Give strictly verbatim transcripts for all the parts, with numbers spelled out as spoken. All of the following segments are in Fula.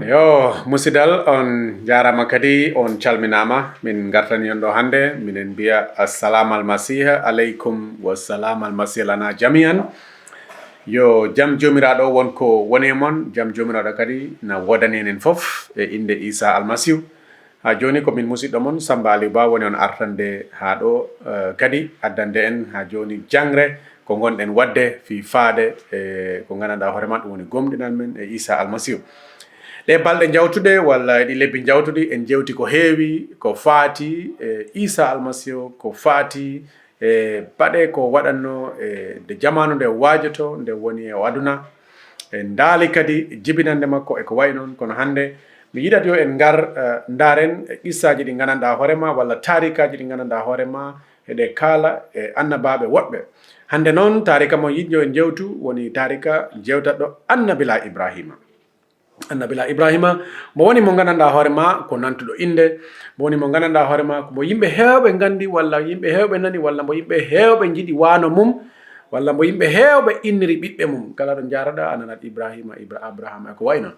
Yo, musidal, on njaaraama kadi, on calminaama. Min ngartani on ɗo hannde, minen mbiya assalamu almasiha aleykum wa salam almasiha lana jami'an. Yo jam Joomiraaɗo won ko woni e mon, jam Joomiraaɗo kadi na woodani enen fof e innde Iisaa Almasiihu. Haa jooni ko min musiɗɗo mon Sammba Aliou Ba woni on artande haa ɗo, eh, kadi addande en haa jooni jangre ko ngonɗen waɗde fii faade e ko nganndanɗaa hoore ma ɗum woni gomɗinal men e Iisaa Almasiihu. Ɗee balɗe njawtuɗe walla e ɗi lebbi njawtuɗi en jewti ko heewi ko faati e Iisaa Almasiihu, ko faati e baɗe ko waɗatnoo e nde jamaanu nde waajotoo nde woni e o aduna. En ndaali kadi jibinannde makko e ko wayi noon, kono hannde mi yiɗat yo en ngar, eh, ndaaren qissaaji ɗi nganndanɗaa hoore ma walla taarikaaji ɗi nganndanɗaa hoore ma, eɗe kaala e annabaaɓe woɗɓe. Hannde noon taarika mo yiɗnoo en jewtu woni taarika jewtatɗo Annabilaa Ibraahiima. Annabilaa Ibraahiima mo woni mo nganndanɗaa hoore ma ko nantuɗo innde, mo woni mo nganndanɗaa hoore ma ko mo yimɓe heewɓe nganndi walla yimɓe heewɓe nani walla mo yimɓe heewɓe njiɗi wano mum walla mo yimɓe heewɓe inniri ɓiɓɓe mum. Kala ɗo njaaroɗaa a nanat Ibraahiima, Ibra-, Abrahaama e ko wayi noon.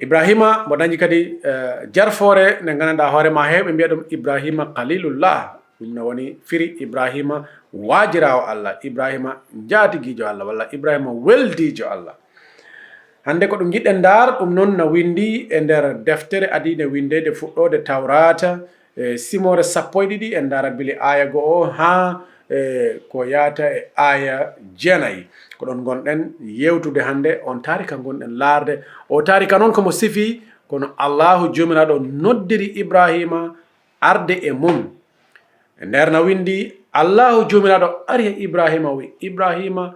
Ibraahiima mo dañi kadi, eh, jarfoore nde nganndanɗaa hoore ma heewɓe mbiya ɗum Ibraahiima Khalilullah, ɗum no woni firi Ibraahiima waajiraawo Allah, Ibraahiima njaatigiijo Allah walla Ibraahiima weldiijo Allah. Hannde ko ɗum njiɗɗen ndaar, ɗum noon na winndi e nder deftere adiinde winndeede fuɗɗoode Tawraata, e simoore sappo e ɗiɗi, en ndaara bili aaya go'o haa, e, ko yaata e aaya jeenayi. Ko ɗoon ngonɗen yewtude hannde, on taarika ngonɗen laarde. O taarika noon ko mo sifii, kono Allaahu Joomiraaɗo noddiri Ibraahiima arde e mum. E nder na winndi, Allaahu Joomiraaɗo ari e Ibraahiima, o wi'i, "Ibraahiima,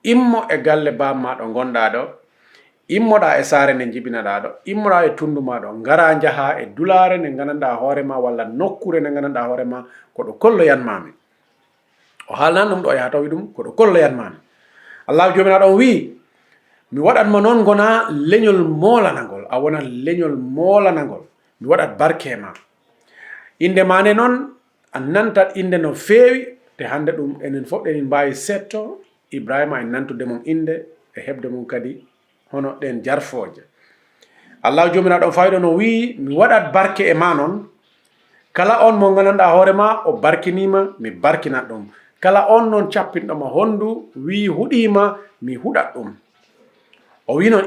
immo e galle baam maa ɗo ngonɗaa ɗo, immoɗaa e saare nde njibinaɗaa ɗo, immoɗaa e tunndu maa ɗo, ngaraa njahaa e dulaare nde nganndanɗaa hoore maa walla nokkuure nde nganndanɗaa hoore maa, ko ɗo kolloyan maa mi." O haalnan ɗum ɗo, yaha tawi ɗum ko ɗo kolloyan maa mi. Allaahu Joomiraaɗo on wi'i, "Mi waɗat ma noon ngonaa leñol moolanangol, a wonat leñol moolanangol, mi waɗat barke e maa." Innde maa nde noon, a nantat innde no feewi, te hannde ɗum enen fof eɗen mbaawi seetto Ibraahiima e nantude mum innde e heɓde mum kadi hono ɗeen jarfooje. Allaahu Joomiraaɗo on fayɗo no wi'i, "Mi waɗat barke e maa noon. Kala on mo nganndanɗaa hoore maa o barkinii ma, mi barkinat ɗum. Kala on noon cappinɗo ma honndu wi'i huɗii ma, mi huɗat ɗum." O wi'i noon,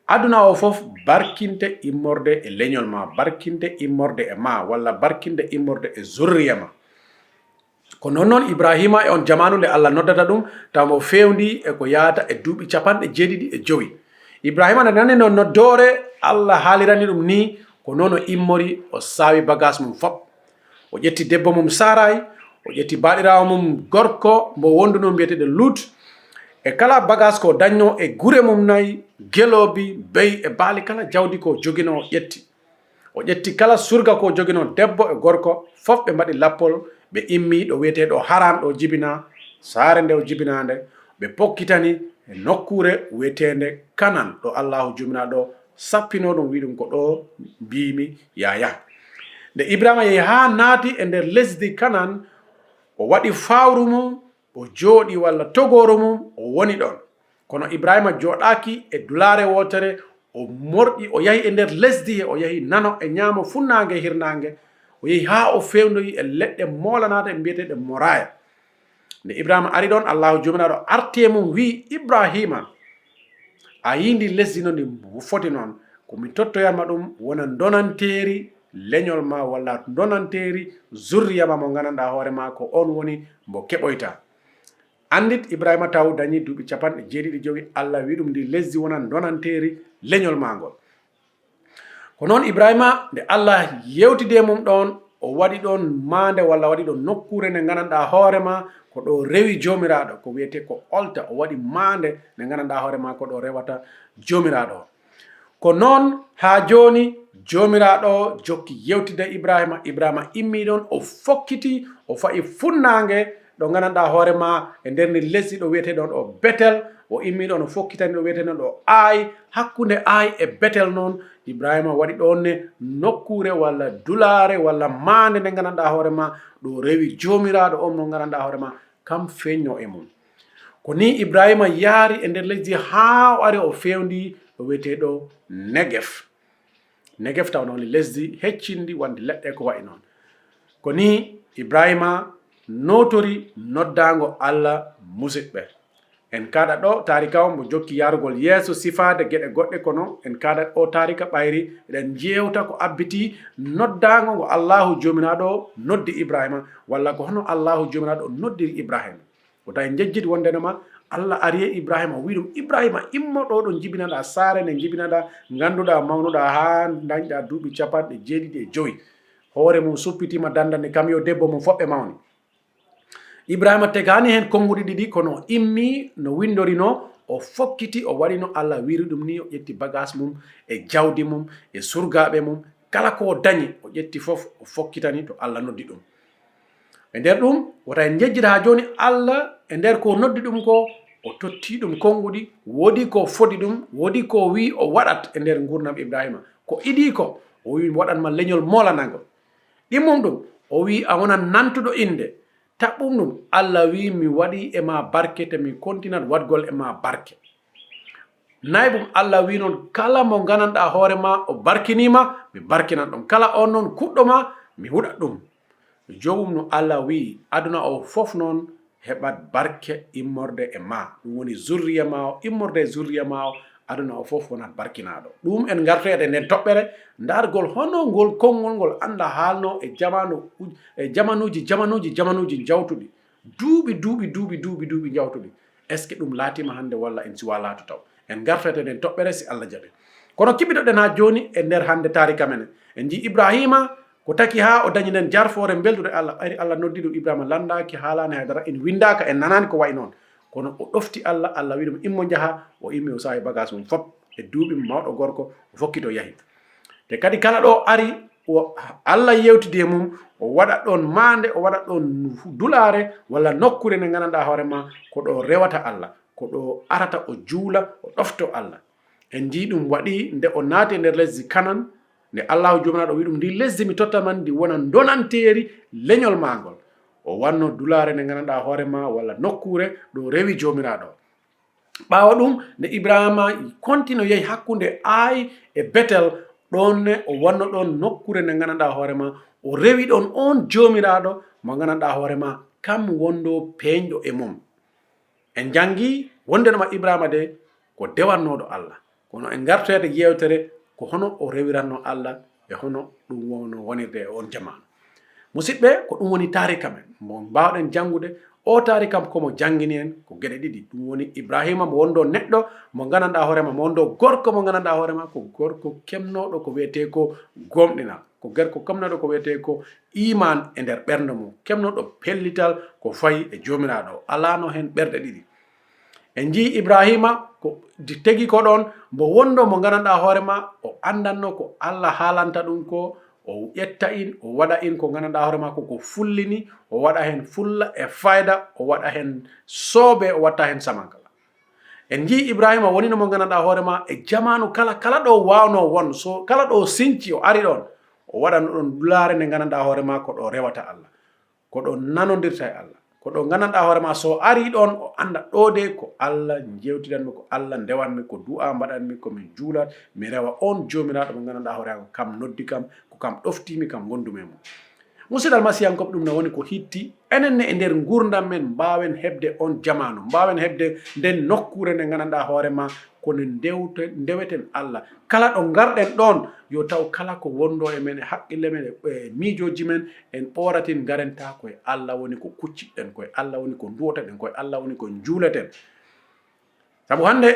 "Aduna o fof barkinte immorde e leñol maa, barkinte immorde e maa, walla barkinte immorde e zurriya maa." Ko noon noon Ibraahiima e on jamaanu nde Allah noddata ɗum, tawa mo fewndii e ko yaata e duuɓi capanɗe jeeɗiɗi e jowi. Ibraahiima nde nani noon noddoore, Allah haalirani ɗum nii, ko noon o immori, o saawi bagaas mum fof. O ƴetti debbo mum Saaraay, o ƴetti baaɗiraawo mum gorko mbo wondunoo mbiyeteeɗo Luut, e kala bagaas ko dañnoo e gure mum nayi, geloobi, beyi e baali, kala jawdi ko joginoo o ƴetti. O ƴetti kala surga ko joginoo debbo e gorko, fof ɓe mbaɗi lappol, ɓe immi ɗo wiyeteeɗo Haran ɗo jibinaa, saare nde o jibinaa nde, ɓe pokkitani e nokkuure wiyeteende Kanan, ɗo Allaahu Joomiraaɗo sappinoo ɗum, wi'i ɗum, "Ko ɗo mbiimi yaa yah." Nde Ibraahiima yehi haa naati e nder lesdi Kanan, o waɗi fawru mum, o jooɗi walla togooru mum, o woni ɗoon. Kono Ibraahiima jooɗaaki e dulaare wootere, o morƴi, o yahi e nder lesdi he, o yahi nano e ñaamo funnaange e hirnaange, o yehi haa o fewndoyi e leɗɗe moolanaaɗe mbiyeteeɗe Moraaya. Nde Ibraahiima ari ɗoon, Allaahu Joomiraaɗo arti e mum, wi'i, "Ibraahiima, a yii ndi lesdi no ndi foti noon, ko mi tottoyan ma ɗum wona ndonanteeri leñol ma walla ndonanteeri zurriya ma mo nganndanɗaa hoore ma ko oon woni mbo keɓoyta." Anndit Ibraahiima taw dañi duuɓi capanɗe jeeɗiɗi jowi, Allah wi'i ɗum ndi lesdi wona ndonanteeri leñol ma ngol. Ko noon Ibraahiima, nde Allah yewtidi e mum ɗoon, o waɗi ɗoon maande walla waɗi ɗoon nokkuure nde nganndanɗaa hoore ma ko ɗo rewi Joomiraaɗo, ko wiyetee ko olta, o waɗi maande nde nganndanɗaa hoore ma ko ɗo rewata Joomiraaɗo. Ko noon haa jooni Joomiraaɗo jokki yewtidde Ibraahiima. Ibraahiima immii ɗoon, o fokkiti, o fa'i funnaange, ɗo nganndanɗaa hoore ma e nder ndi lesdi ɗo wiyetee ɗoon ɗo Betel, o immii ɗoon o fokkitani ɗo wiyetee ɗoon ɗo Aayi, hakkunde Aayi e Betel noon, Ibraahiima waɗi ɗoon ne nokkuure walla dulaare walla maande nde nganndanɗaa hoore ma ɗo rewi Joomiraaɗo on mo nganndanɗaa hoore ma kam feeñnoo e mum. Ko nii Ibraahiima yaari e nder lesdi haa o ari o feewndi ɗo wiyetee ɗo Negef. Negef taw noon lesdi heccindi wonde leɗɗe ko wayi noon. Ko nii Ibrahima nootori noddaango Allah, musidɓe. En kaaɗa ɗo taarika o mbo jokki yaarugol yeeso sifaade geɗe goɗɗe, kono en kaaɗa o taarika ɓayri eɗen njeewta ko abbitii noddaango ngo Allahu Joomiraaɗo noddi Ibrahima, walla ko hono Allahu Joomiraaɗo noddiri Ibrahima. Wota en njejjit wondenema Allah ari e Ibrahima, o wii ɗum, "Ibrahima, immo ɗo, ɗo njibinaɗaa saare nde njibinaɗaa, ngannduɗaa mawnuɗaa haa ndañɗaa duuɓi capanɗe jeeɗiɗi e jowi. Hoore mum suppitiima dandande kam yo debbo mum foɓɓe mawni." Ibrahima tegaani heen konnguɗi ɗiɗi, kono o immi no winndorinoo, o fokkiti, o waɗi no Allah wiiri ɗum ni, o ƴetti bagaas mum e jawdi mum e surgaaɓe mum, kala ko o dañi, o ƴetti fof, o fokkitani to Allah noddi ɗum. E nder ɗum, wota en njejjit haa jooni, Allah e nder ko noddi ɗum ko, o totti ɗum konnguɗi, woodi ko fodi ɗum, woodi ko wii o waɗat e nder nguurndam Ibrahima. Ko idii ko, o wii, "Mi waɗan ma leñol moolanangol." Ɗimmum ɗum, o wii, "A wonan nantuɗo innde." Taɓɓum ɗum, Allah wii, "Mi waɗi e ma barke, te mi kontinat waɗgol e ma barke." Naybum, Allah wii noon, "Kala mo ngananɗaa hoore ma o barkinii ma, mi barkinan ɗum. Kala oon noon kuɗɗo ma, mi huɗat ɗum." Joomum no Allah wii, "Aduna o fof noon heɓat barke immorde e ma." Ɗum woni zurriya ma o, immorde e zurriya ma o, aduna o fof wonat barkinaaɗo. Ɗum en ngartoyat e nden toɓɓere, ndaargol hono ngol konngol ngol Allah haalno e jamaanu uj-, e jamanuuji, jamanuuji, jamanuuji njawtuɗi. Duuɓi, duuɓi, duuɓi, duuɓi, duuɓi njawtuɗi. Est-ce que ɗum laatiima hannde walla en siwaa laato taw? En ngartoyat e nden toɓɓere si Allah jaɓi. Kono kiɓɓitoɗen haa jooni e nder hannde taarika men. En njii Ibrahima ko taki haa o dañi nden jarfoore mbeldude Allah. Ɓayri Allah noddi ɗum Ibrahima, lanndaaki, haalaani hay dara, en winndaaka, en nanaani ko wayi noon. Kono o ɗofti Allah, Allah wii ɗum, "Immo njaha." O immi, o saawi bagaas mum fof e duuɓi mum, mawɗo gorko, o fokkiti o yahi. Te kadi kala ɗo ari, o, Allah yewtidi e mum, o waɗa ɗon maande, o waɗa ɗon dulaare walla nokkuure nde nganndanɗaa hoore ma ko ɗo rewata Allah, ko ɗo arata o juula, o ɗofto Allah. En njii ɗum waɗi nde o naati e nder lesdi Kanan, nde Allahu Joomiraaɗo wii ɗum, "Ndi lesdi mi totta man, ndi wona ndonanteeri leñol maa ngol." O wanno dulaare nde nganndanɗaa hoore ma walla nokkuure ɗo rewi Joomiraaɗo. Ɓaawo ɗum, nde Ibrahima kontino yehi hakkunde Aayi e Betel, ɗoon ne o wanno ɗoon nokkuure nde nganndanɗaa hoore ma, o rewi ɗoon oon Joomiraaɗo mo nganndanɗaa hoore ma, kam wonɗo peeñɗo e mum. En njanngi wonde no Ibrahima de ko dewannooɗo Allah, kono en ngartoyat e yeewtere ko hono o rewiratnoo Allah e hono ɗum wonno wonirde e oon jamaanu. Musidɓe, ko ɗum woni taarika men mo mbaawɗen janngude. O taarika ko mo janngini en ko geɗe ɗiɗi. Ɗum woni Ibrahima mo wonɗo neɗɗo mo nganndanɗaa hoore ma, mo wonɗo gorko mo nganndanɗaa hoore ma, ko gorko kemnooɗo ko wiyetee ko gomɗinal. Ko gorko kemnooɗo ko wiyetee ko iimaan e nder ɓernde mum. Kemnooɗo pellital ko fayi e Joomiraaɗo. Alaano heen ɓerɗe ɗiɗi. En njii Ibrahima ko di-, tegi ko ɗoon, mbo wonɗo mo nganndanɗaa hoore ma, o anndanno ko Allah haalanta ɗum ko, o ƴetta in, o waɗa in ko nganndanɗaa hoore ma ko, ko fullini, o waɗa heen fulla e fayda, o waɗa heen soobe, o watta heen samankala. En njii Ibrahima wonino mo nganndanɗaa hoore ma e jamaanu kala, kala ɗo waawnoo won, so kala ɗo sinci o ari ɗoon, o waɗano ɗoon dulaare nde nganndanɗaa hoore ma ko ɗo rewata Allah. Ko ɗo nanondirta e Allah. Ko ɗo nganndanɗaa hoore ma so ari ɗoon, o annda ɗo de ko Allah njeewtidanmi, ko Allah ndewanmi, ko du'a mbaɗanmi, ko mi juulat, mi rewa oon Joomiraaɗo mo nganndanɗaa hoore ma, ko kam noddi kam, ko kam ɗoftiimi, kam ngondumi e mum. Musidal masiyankooɓe, ɗum ne woni ko hitti enen ne e nder nguurndam men, mbaawen heɓde oon jamaanu, mbaawen heɓde nden nokkuure nde nganndanɗaa hoore ma ko nde ndewte-, ndeweten Allah. Kala ɗo ngarɗen ɗoon, yo taw kala ko wonɗo e men, e haqqille men, e, e miijooji men, en ɓooratin, ngaren taa ko e Allah woni ko kucciɗen, ko e Allah woni ko nduwoteɗen, ko e Allah woni ko njuuleten. Sabu hannde,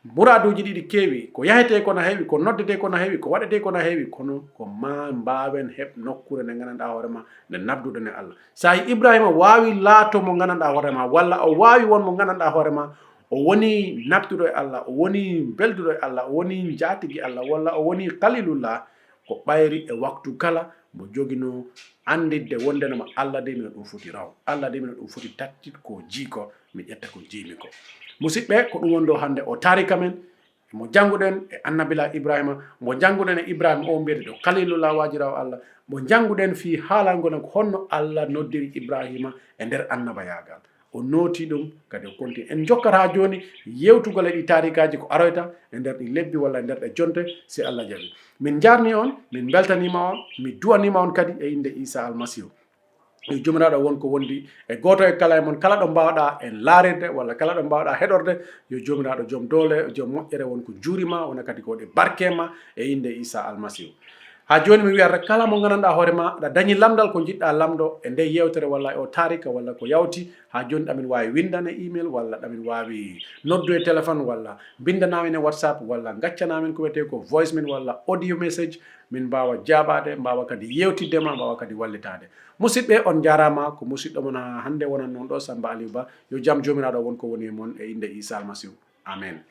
muraaduuji ɗiɗi keewi, ko yahetee ko na heewi, ko noddetee ko na heewi, ko waɗetee ko na heewi, kono ko ma mbaawen heɓ nokkuure nde nganndanɗaa hoore ma, nde nabduɗen e Allah. So a yii Ibrahima waawi laato mo nganndanɗaa hoore ma, walla o waawi won mo nganndanɗaa hoore ma, o woni nabduɗo e Allah, o woni belduɗo e Allah, o woni njaatigi Allah, walla o woni Khalilullah, ko ɓayri e waktu kala mbo joginoo annditde wonde no ma Allah de mino ɗum foti raw, Allah de mino ɗum foti tattit ko jii ko, mi ƴetta ko jiimi ko. Musidɓe, ko ɗum woni ɗo hannde o taarika men, mo jannguɗen e Annabilaa Ibrahima, mo jannguɗen e Ibrahima o mbiyete ɗo Khalilullah, waajiraawo Allah, mo jannguɗen fii haalangol en ko honno Allah noddiri Ibrahima e nder annabayaagal. O nooti ɗum, kadi o konti. En jokkat haa jooni yewtugol e ɗi taarikaaji ko aroyta e nder ɗi lebbi walla e nder ɗe jonte, si Allah jaɓi. Min njaarni on, min mbeltaniima on, mi duwaniima on kadi e innde Iisaa Almasiihu. Yo Joomiraaɗo won ko wondi e gooto e kala e mon, kala ɗo mbaawɗaa en laarirde walla kala ɗo mbaawɗaa heɗorde, yo Joomiraaɗo joom doole, joom moƴƴere won ko juurima, wona kadi ko waɗi barke ma e innde Iisaa Almasiihu. Haa jooni mi wiyata kala mo nganndanɗaa hoore ma aɗa dañi lamndal ko njiɗɗaa lamndo e nde yewtere walla e o taarika walla ko yawti, haa jooni ɗamin waawi winndane email walla ɗamin waawi noddu e téléphone walla mbinndanaa min e WhatsApp walla ngaccanaa min ko wiyetee ko voice min walla audio message, min mbaawa jaabaade, mbaawa kadi yewtidde ma, mbaawa kadi wallitaade. Musidɓe, on njaaraama. Ko musidɗo mon haa hannde wonannoo ɗo, Sammba Aliou Ba. Yo jam Joomiraaɗo won ko woni e mon e innde Iisaa Almasiihu. Amen.